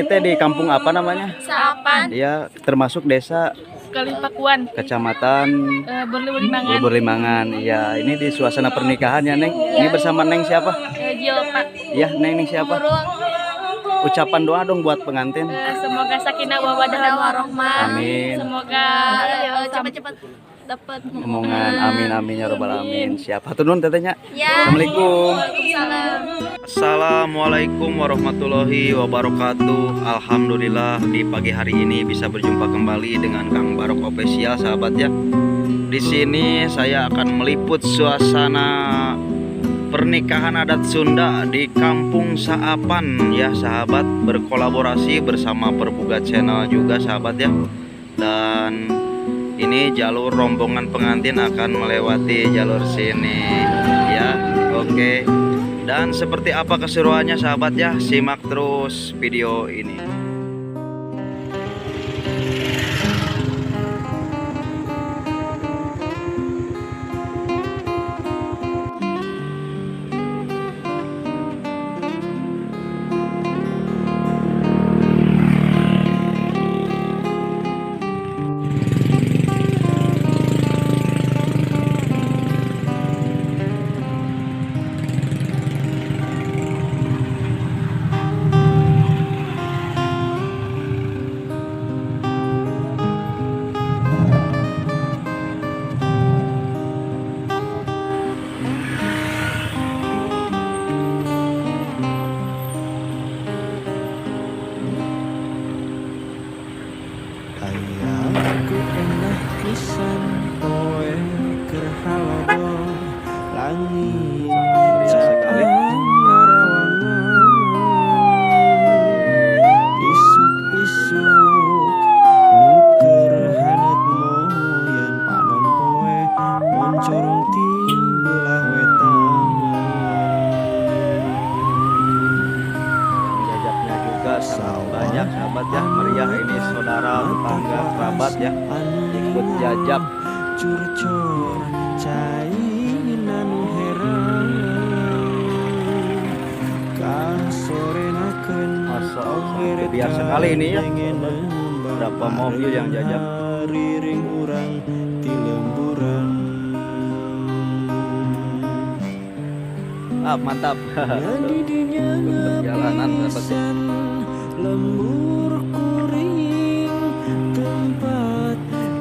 teh di kampung apa namanya? Saapan. Iya, termasuk desa Kalipakuan, Kecamatan Berlimangan. Berlimangan. Iya, ini di suasana pernikahan ya, Neng. Ini bersama Neng siapa? Jilpa. Iya, Neng, Neng siapa? Ucapan doa dong buat pengantin. Semoga sakinah mawaddah warahmah. Amin. Semoga cepat-cepat dapat omongan. Amin amin ya robbal alamin. Siapa tuh nun tetehnya? Ya. Assalamualaikum. Waalaikumsalam. Assalamualaikum warahmatullahi wabarakatuh. Alhamdulillah di pagi hari ini bisa berjumpa kembali dengan Kang Barok Official, sahabat ya. Di sini saya akan meliput suasana pernikahan adat Sunda di Kampung Saapan ya sahabat, berkolaborasi bersama Perbuga Channel juga sahabat ya. Dan ini jalur rombongan pengantin akan melewati jalur sini ya. Oke. Dan seperti apa keseruannya sahabat ya, simak terus video ini. Ayaku endah pisan poe keur halodo langit Meriah sekali. caang narawangan isuk-isuk nu keur haneut moyan panon poe moncorong ti beulah wetan. Jajaknya juga sangat banyak sahabat ya, meriah ini saudara, tetangga, kerabat ya ikut jajak. Curcor cai anu herang kasorenakeun. Masya Allah, biar sekali ini ya. Berapa mobil yang jajak. Riring urang ti lemburan. Ah, mantap. Ngadidinya Perjalanan sahabat ya. pisan lembur kuring tempat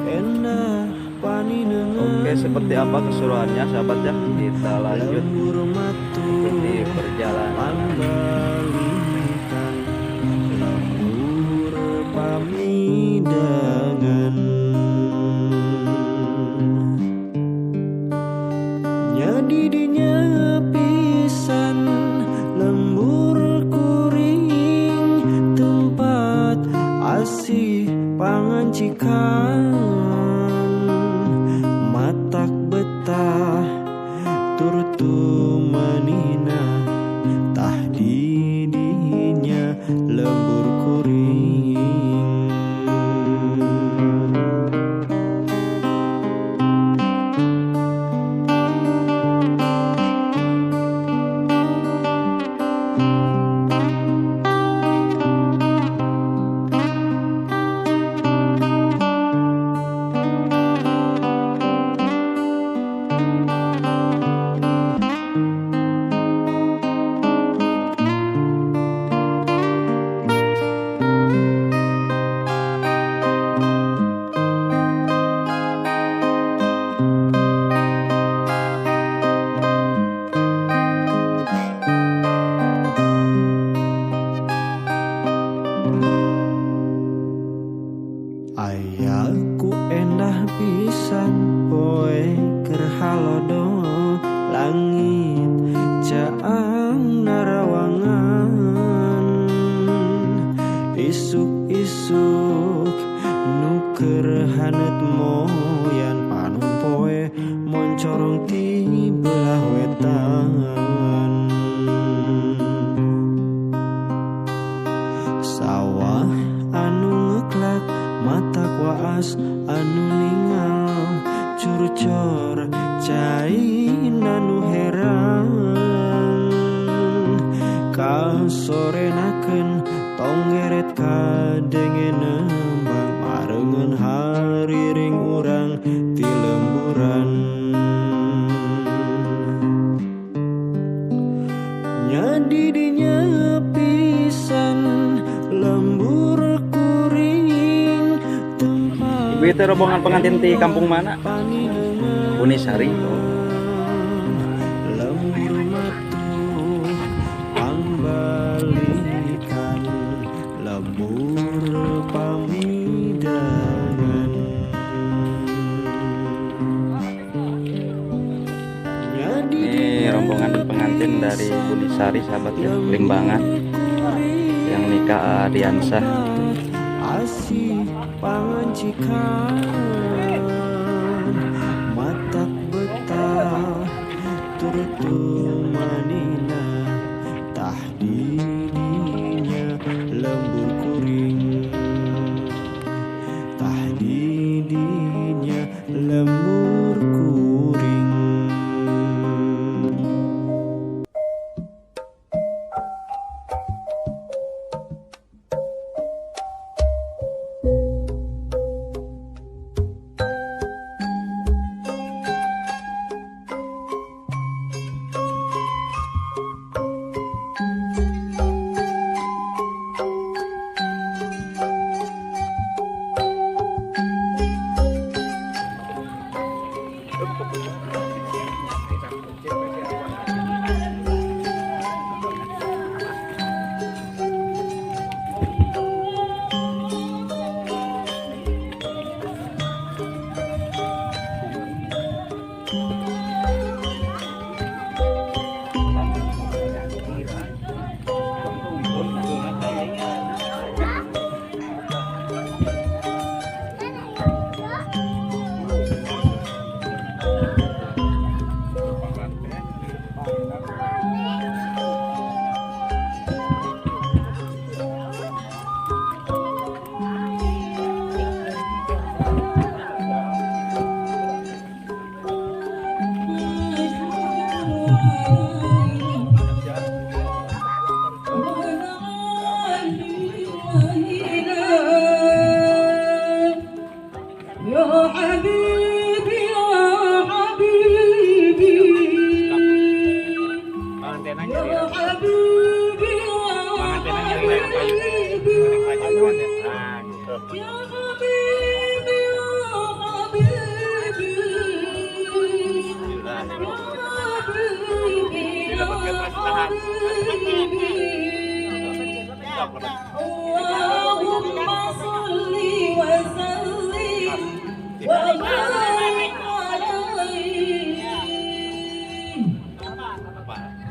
endah paninengan. Oke, seperti apa keseruannya sahabat ya, kita lanjut lembur matu ikuti perjalanan. Pambalikan lembur pamidangan nyadidinya pisan lembur kuring tempat asih pangancikan matak betah turtu manina tah didinya lembur kuring. Ayaku endah pisan poe keur halodo langit caang narawangan isuk-isuk nu keur haneut moyan panon poe moncorong ti beulah wetan. Sawah anu ngeklak matak waas anu ningal curcor cai anu herang kasorenakeun tonggeret Memet kadenge nembang marengan hariring urang ti lemburan. Nya didinya pisan lembur kuring tempat. Ibu itu rombongan pengantin di kampung mana? Bunisari. Lembur matuh pangbalikan lembur pamidangan. Ini rombongan pengantin dari Bunisari sahabat ya, Limbangan, yang nikah Adiansyah. Asih pangancikan matak betah tur tumanina tah didinya lembur kuring, tah didinya lembur kuring.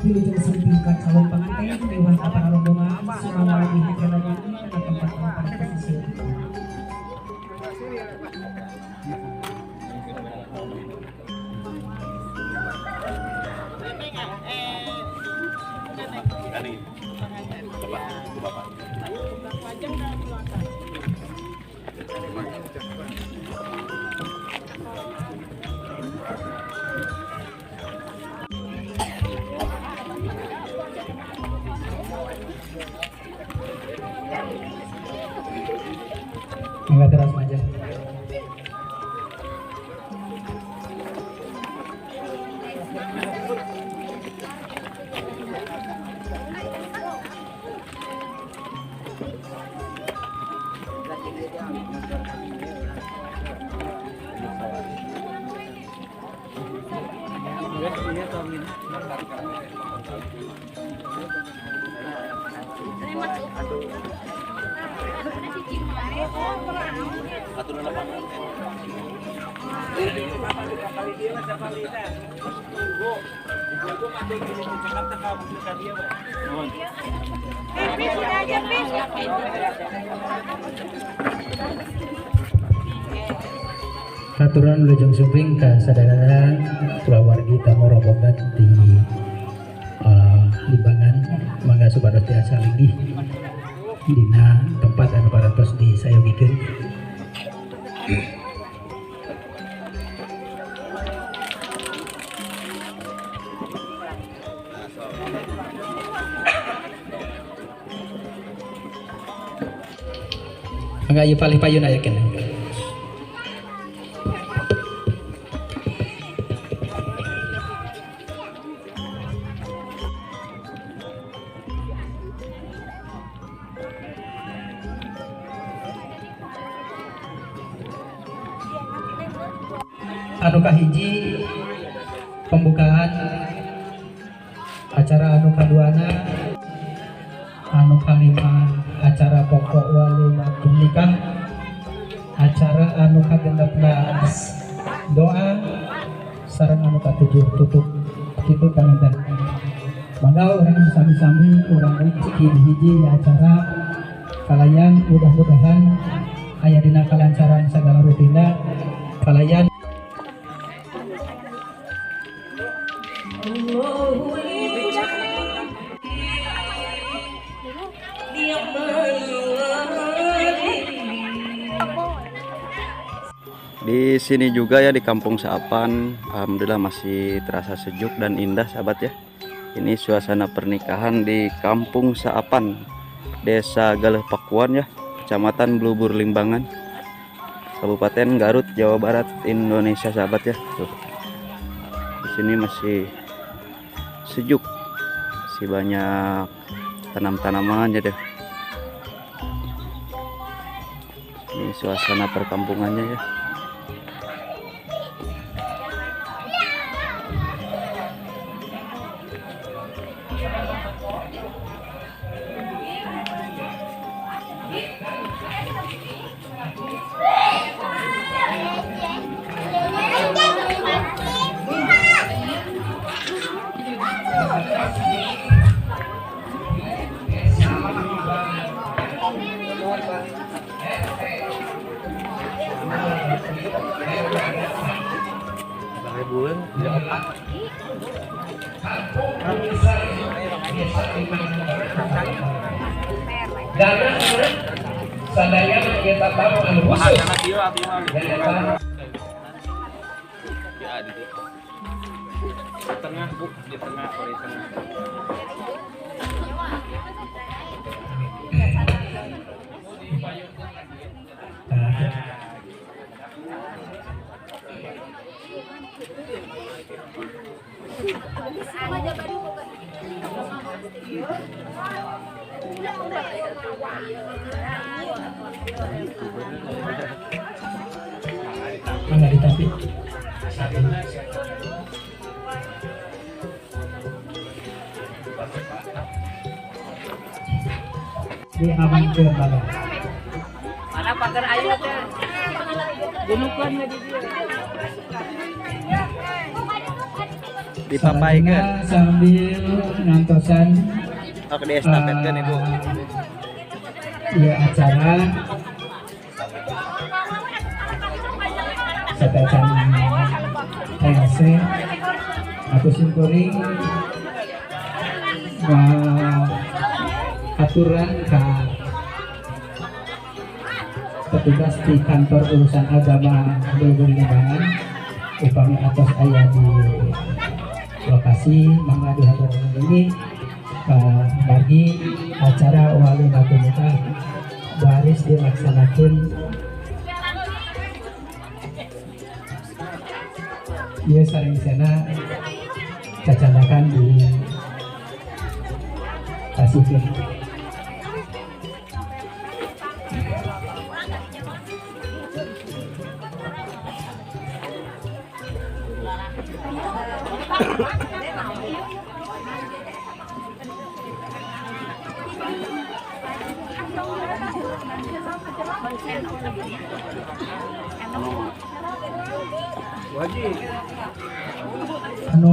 Wilujeng sumpingkan calon pengantin dewan para rombongan sumangga dihajarkan ke tempat-tempat pesisir. Enggak terus aja. Aturan wilujeng sumping ka sadayana kulawargi tamu rombongan di Limbangan mangga supados tiasa linggih dina tempat anu parantos disayogikeun. Mangga, ieu palih payun aya keneh. Anu kahiji pembukaan acara, anu kaduana, anu kalima acara pokok walimatul nikah, acara anu kagenepna doa, sareng anu katujuh tutup. Kitu panginten. Mangga urang sami-sami urang hiji acara kalayan mudah-mudahan aya dina kalancaran segala rutina kalayan. Di sini juga ya, di Kampung Saapan, alhamdulillah masih terasa sejuk dan indah, sahabat ya. Ini suasana pernikahan di Kampung Saapan, Desa Galeh Pakuan ya, Kecamatan Blubur Limbangan, Kabupaten Garut, Jawa Barat, Indonesia, sahabat ya. Tuh. Di sini masih sejuk, masih banyak tanam-tanaman ya deh. Ini suasana perkampungannya ya. Dana sadaya kita tamu anu khusus. Di tengah, Bu, di tengah, di tengah. Mangga ditampi. Diamankeun mangga. Mana pagar ayu teh? Gunukeun di dieu. Dipapaikeun sambil ngantosan. Oh, di estafetkeun, Ibu. Ya, acara satacan TLC aku simkuring aturan ka petugas di kantor urusan agama Bogor Limbangan, upami atos aya di lokasi mangga dihaturkeun ini bagi acara walimatul nikah baris dilaksanakan. Ieu sarengsena cacandakan di Pasifik. Anu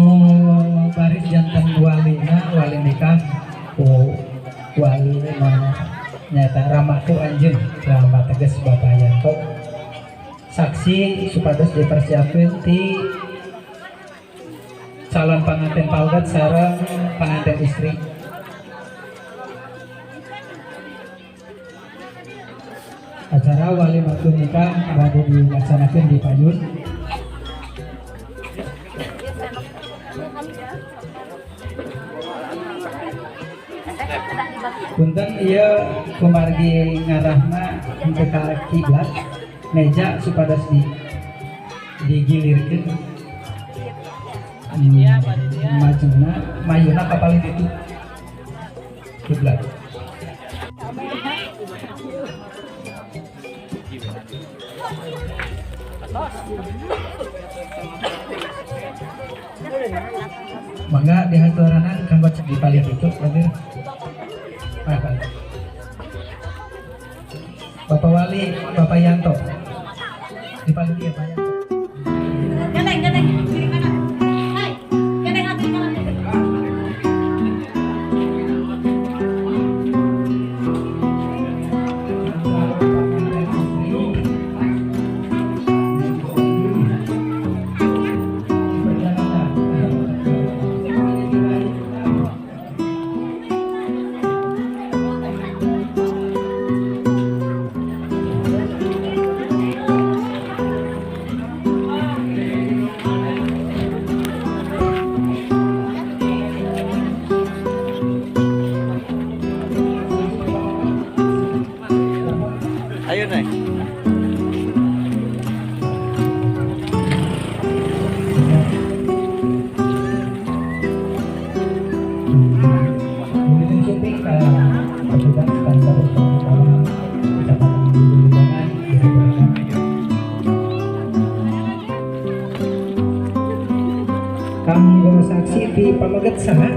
baris janten walina wali nikah ku wali nyata ramaku anjeun, rama tegas Bapak Yanto. Saksi supados dipersiapkeun ti calon panganten paugat sareng panganten istri. Acara walimatul nikah bade dilaksanakeun di payun. Punten ieu kumargi ngarahna henteu ka kiblat, meja supados di digilirkeun. Majuna mayuna ka paling ditu kiblat. Mangga dihaturanan kanggo di paling ditu berarti. Bapak Wali, Bapak Yanto. Di paling dia Pak Yanto. Gandeng, gandeng, kiri kanan. Hai, gandeng kiri kanan. Ayo naik. Kanggo saksi di pameget saha?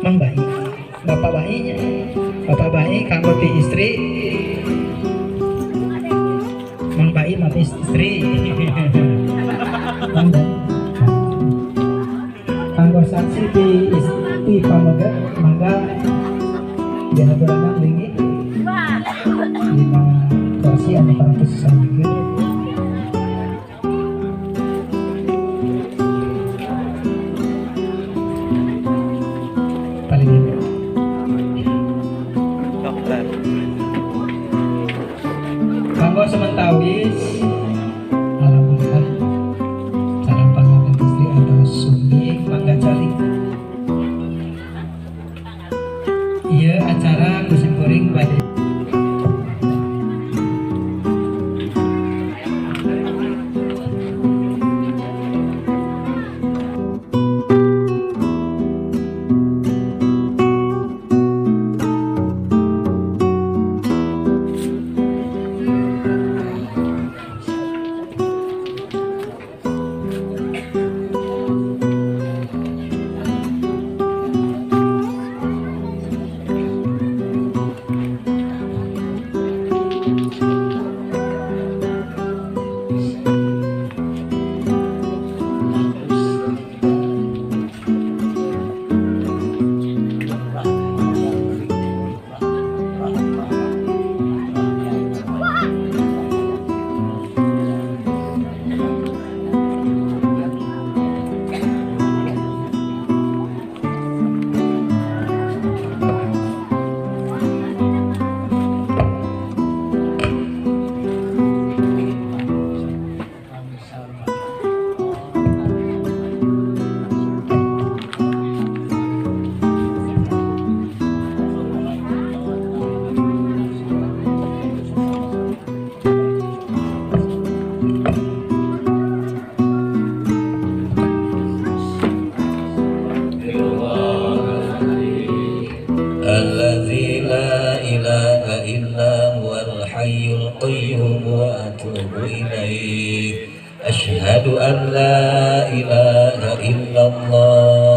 Mang Bayi, Bapak Bayi nya. Bapak Bayi kanggo ti istri. Mang Bayi mah istri. Mang Bayi. Kanggo saksi di istri pameget mangga dihaturanan linggih. Dina kursi anu parantos samikeun. Kanggo sementawis, alhamdulillah calon pengantin istri atau suami mangga calik. Ieu acara ku simkuring bade الذي لا إله إلا هو الحي القيوم وأتوب إليه. أشهد أن لا إله إلا الله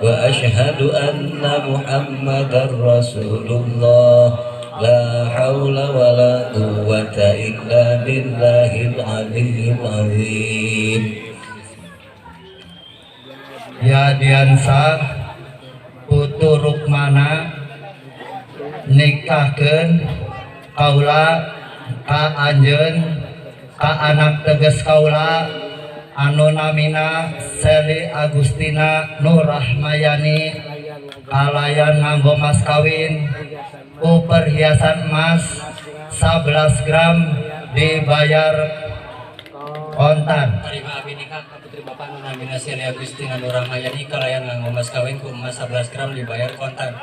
وأشهد أن محمدا رسول الله. لا حول ولا قوة إلا بالله العلي العظيم. Ya Diansa Putu Rukmana nikahkeun kaula ka anjeun ka anak teges kaula anu namina Seli Agustina Nur Rahmayani kalayan nganggo mas kawin ku perhiasan emas 11 gram dibayar kontan. Terima abi nikah ka putri Itu bapak nu namina Seli Agustina Nurahmayani kalayan nganggo mas kawin ku emas 11 gram dibayar kontan.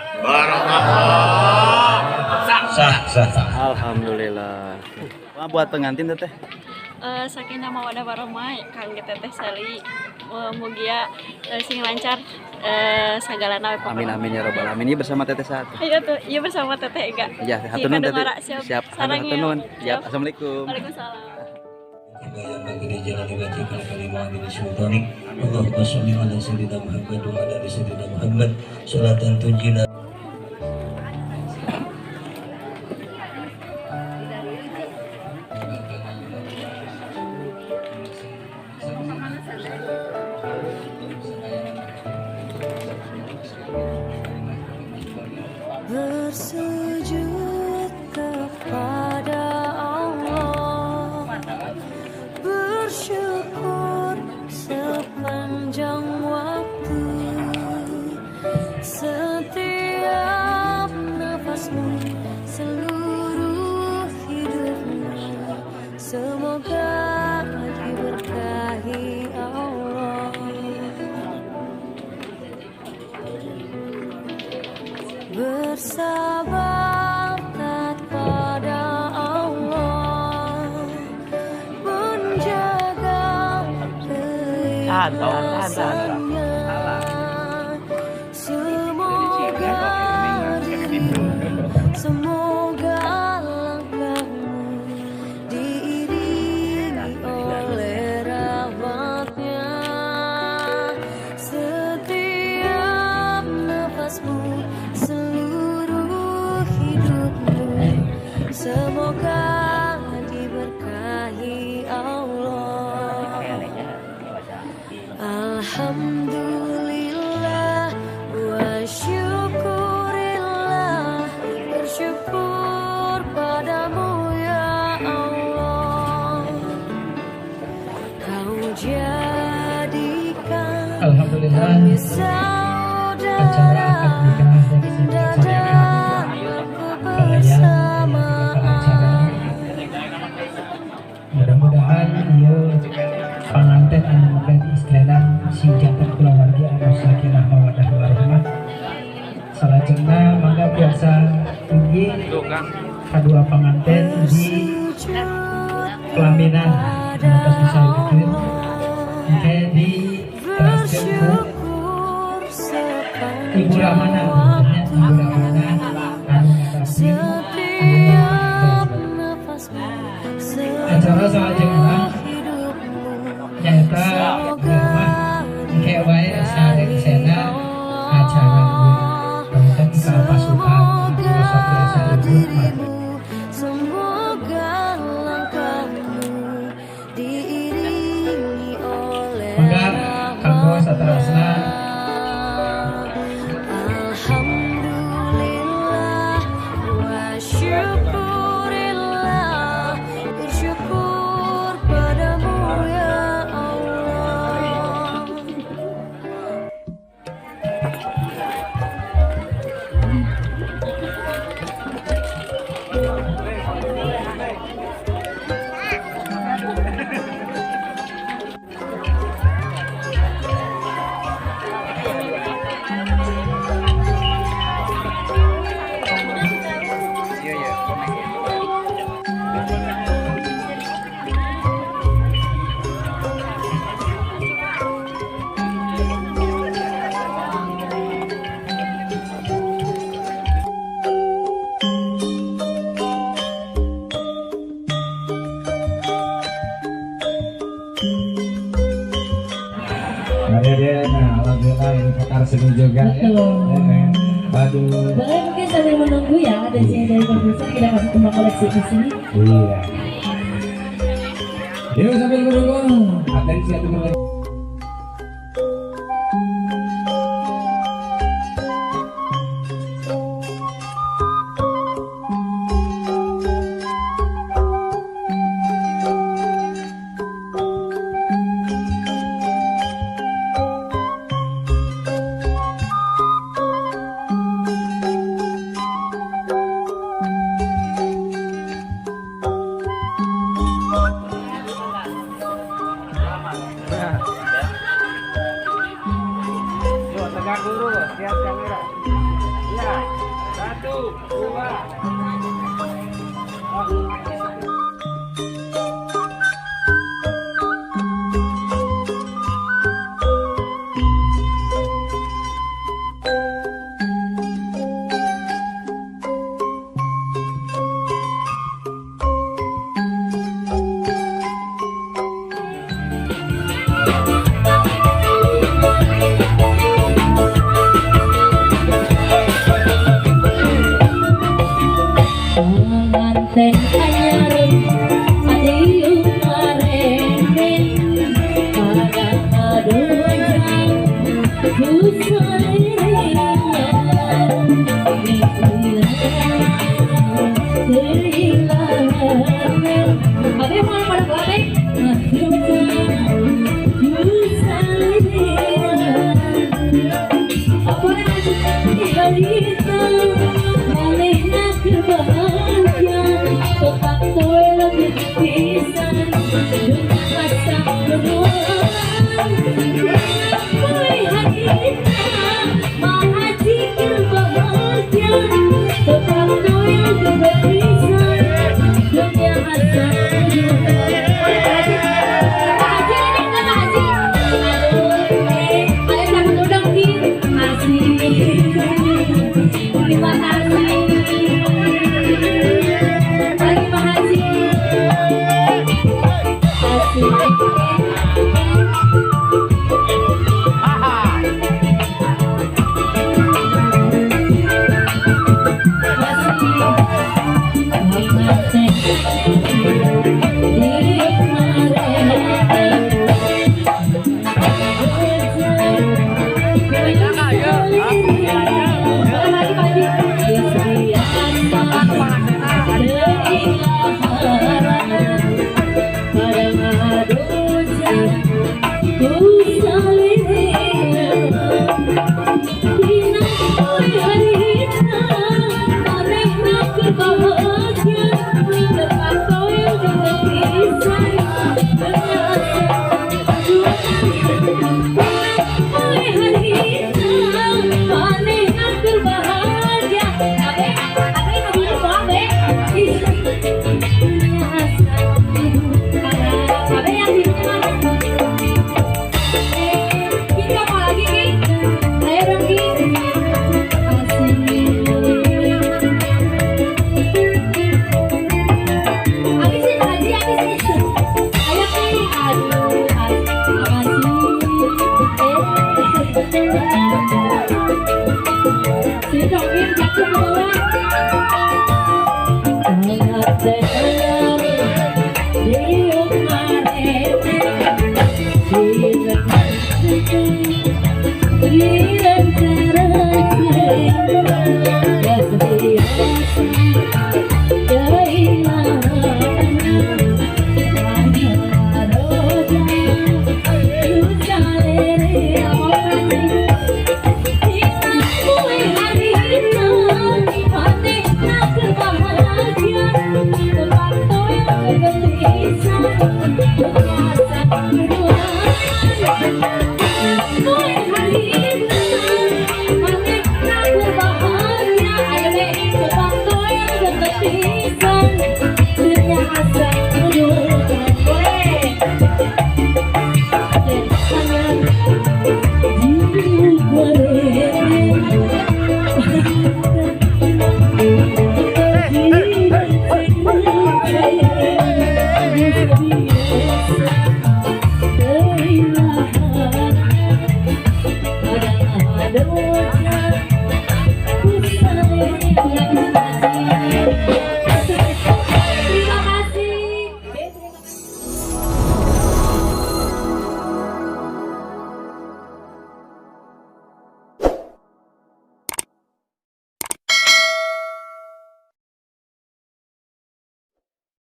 Sah, sah, sah. Alhamdulillah. Wah, buat pengantin, Teteh. Sakinah mawaddah warahmah kangge Teteh Seli, mugia sing lancar sagalana we. Amin amin ya robbal alamin. Ini bersama Teteh satu. Iya tuh, iya, bersama Teteh Ega. Ya, hatur nuhun, Teteh. Kadungora, siap. Siap, Sarang hatur ya. nuhun. Siap. Assalamualaikum. Waalaikumsalam. Yang bagi jalan diwajibkan kalimat ini sultanik. Allahumma sholli ala sayyidina Muhammad wa ala ali sayyidina Muhammad sholatan tunjina. Bersujud kepada Allah, bersyukur sepanjang waktu. Setiap nafasmu, seluruh hidupmu, semoga diberkahi Allah. Bersabar pada Allah, menjaga keikhlasannya. Semoga semoga langkahmu diiringi oleh rahmatnya. Setiap nafasmu, seluruh hidupmu, semoga diberkahi Allah. Alhamdulillah wa syukurillah, bersyukur padamu ya Allah. Kau jadikan Alhamdulillah, kami acara saudara, akad nikah yang indah dilaksanakan dalam kalayan acara. kebersamaan. Mudah-mudahan ieu panganten anu megat istrena sing janten kulawargi anu sakinah mawaddah warahmah. Salajengna mangga biasa tinggi kadua panganten di pelaminan anu tos disayogikeun, engke diteraskeun ku Bersyukur Ibu sepanjang Ramana nya, Ibu Ramana anu ngadamping Setiap nafasmu, acara. Salajengna hidupmu, nyaeta rumah engke wae sarengsena acara ieu tentang kapasukan anu sok biasa libur. Dirimu, semoga langkahmu diiringi oleh Mangga kanggo saterasna. Alhamdulillah wa syukurillah, bersyukur padamu ya Allah. Nah, dia, nah, alhamdulillah ini pakar seni juga ya. Betul. Eh, aduh. Boleh mungkin sambil menunggu ya, ada sini dari produser kita kasih kembang koleksi di sini. Iya. Yuk sambil menunggu, atensi atau lagi. Nah. Panganten anyar.